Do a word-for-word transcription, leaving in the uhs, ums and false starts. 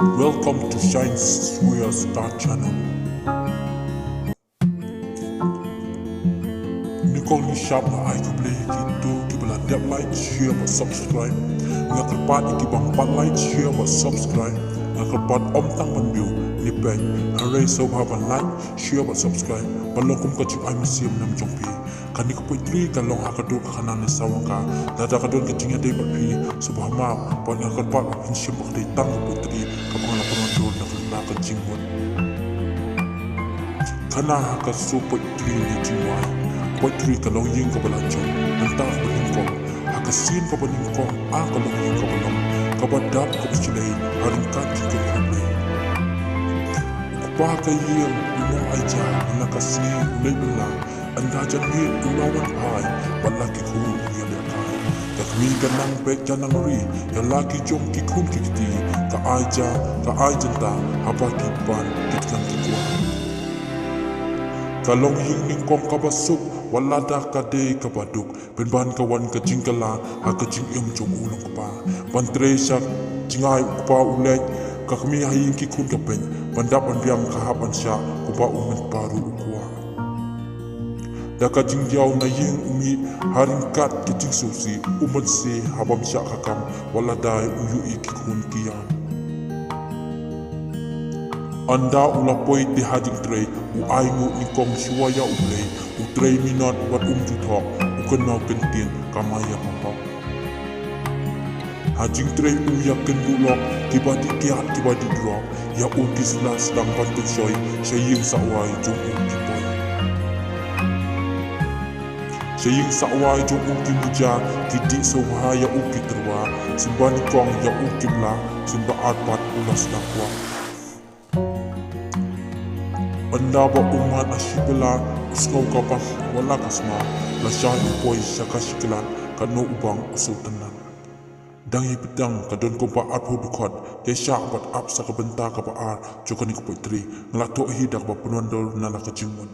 Welcome to Shine Surya Star Channel. Nyngkong ngi shap ban ai khublei ïa kito kiba la dep like, share bad subscribe. Nga kyrpad ïa ki ban pat like, share bad subscribe. Nga kyrpad ym tang ban view ne peit, hynrei sngewbha ban like, share bad subscribe ban long kum ka jingai mynsiem na bynta jong phi. Kane ka poetry ka long ha ka dur ka khana ne sawa ka. Lada ka don ka jingïadei bad phi, sngewbha map, bad nga kyrpad ba phin shim ba ka dei tang ka poetry kaba nga la pynwandur na ka jingmut. Khana ha ka sur poetry ne jingwai. Poetry ka longïing kaba la jop, nangta kaba nyngkong. Ha ka sien kaba nyngkong, ha ka longïing kaba long, kaba dap kaba shlei, ha ryngkat jingkyrkhu Blei. U kpa ka ïing u nongaïja, na ka sngi u leit bylla, ynda janmiet u la wan phai, bad la ki khun u ïalehkai. Ka kmie ka nang beit ka nang ri, ïa la ki jong ki khun ki kti, ka aïja, ka aïjynta, haba ki pan ki tngan ki kwah. Ka longïing nyngkong kaba suk, wat lada ka dei kaba duk, pynban ka wan ka jingkylla ha ka jingim jong u nongkpa. Ban trei sha jingai u kpa u leit, ka kmie ha ïing ki khun ka peit, ban dap ban biang ka hap ban shah, kumba u nongkpa ruh u kwah. Da ka jingdiaw na ïing u mih, ha ryngkat ki jingsngewsih, u mynsiem ha bym shah ka kam, wat lada u ïohi ki khun ki ïam. Ynda u la poi te ha jingtrei, u ainguh nyngkong shuwa ïa U Blei, u trei minot wat um ju thok, u kynmaw kyntien, kamai ïa ka hok. Ha jingtrei u ïakynduh lok, kiba dih kiad, kiba dih drok, ïa u ki sla sdang ban pynshoi, sha ïing sawai jong u ki poi. Sha ïing sawai jong u ki muja, ki dih sngewbha ïa u ki tyrwa, symbai nyngkong ïa u ki bla, symbai ar pat u la sdang kwah. Ynda ba u mad ha shi bylla, u sngew ka bang wat la ka sma, lashai u poi sha ka shi kyllat, katno u bang u sngewtynnat. Dang hi pdeng ka don kumba arphew dkhot, te shah bad ap sa ka bynta kaba ar jong kane ka poetry, nga la thoh hi da kaba pynwandur na la ka jingmut.